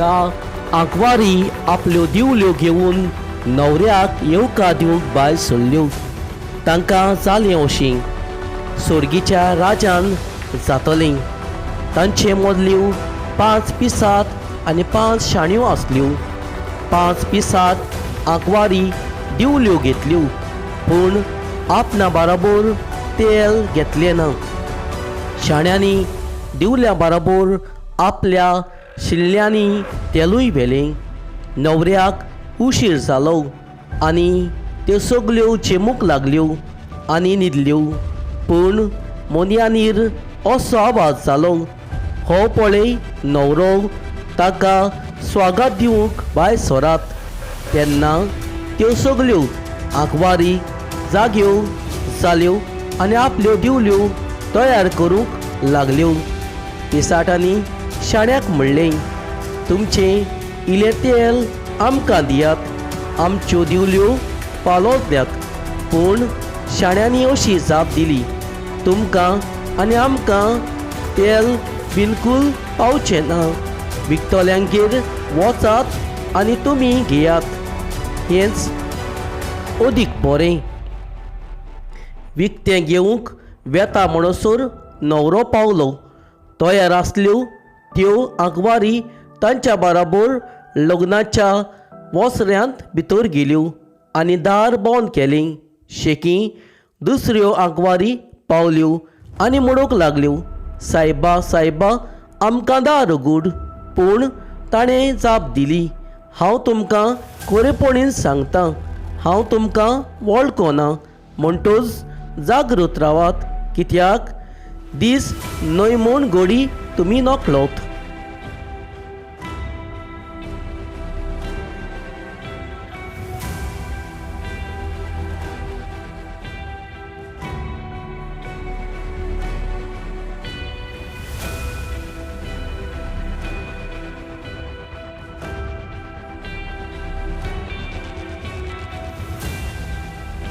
धा आंकवारी आपल्यो दिवल्यो घेवन न्हवऱ्याक येवकार दिवंक भायर सरल्यो. तांकां जालें अशें सोर्गीच्या राजान जातलें. तांचे मदल्यो पांच पिसाद आनी पांच शाण्यो आसल्यो. पांच पिसाद आंकवारी दिवल्यो घेतल्यो, पूण आपणा बाराबोर तेल घेतलें ना. शाण्यांनी दिवल्या बाराबोर आपल्या शिल्ल्यांनी तेलूय व्हेलें. न्हवऱ्याक उशीर जालो आनी त्यो सगल्यो झेमूंक लागल्यो आनी न्हिदल्यो. पूण मोन्यानीर असो आवाज जालो, हो पळय न्हवरो, ताका स्वागत दिवंक भायर सरात. तेन्ना त्यो सगल्यो आंकवारी जाग्यो जाल्यो आनी आपल्यो दिवल्यो तयार करूंक लागल्यो. पिसाटांनी शाण्याक म्हणलें, तुमचें इलें तेल आमकां दियात, आमच्यो दिवल्यो पालोवल्यात. पूण शाण्यांनी अशी जाप दिली, तुमकां आनी आमकां तेल बिलकूल पावचें ना. विकतल्यांगेर वचात आनी तुमी घेयात, हेंच अदीक बरें. विकतें घेवंक वेता म्हणसर न्हवरो पावलो. तयार आसल्यो त्यो आंकवारी तांच्या बाराबोर लग्नाच्या वसऱ्यांत भितर गेल्यो आनी दार बंद केलें. शेकीं दुसऱ्यो आंकवारी पावल्यो आनी म्हणूंक लागल्यो, सायबा सायबा, आमकां दार उगड. पूण ताणें जाप दिली, हांव तुमकां खरेपणीन सांगतां, हांव तुमकां वळखना. म्हणटच जागृत रावात, कित्याक दीस न्हय म्हूण घडी तुमी नकळत.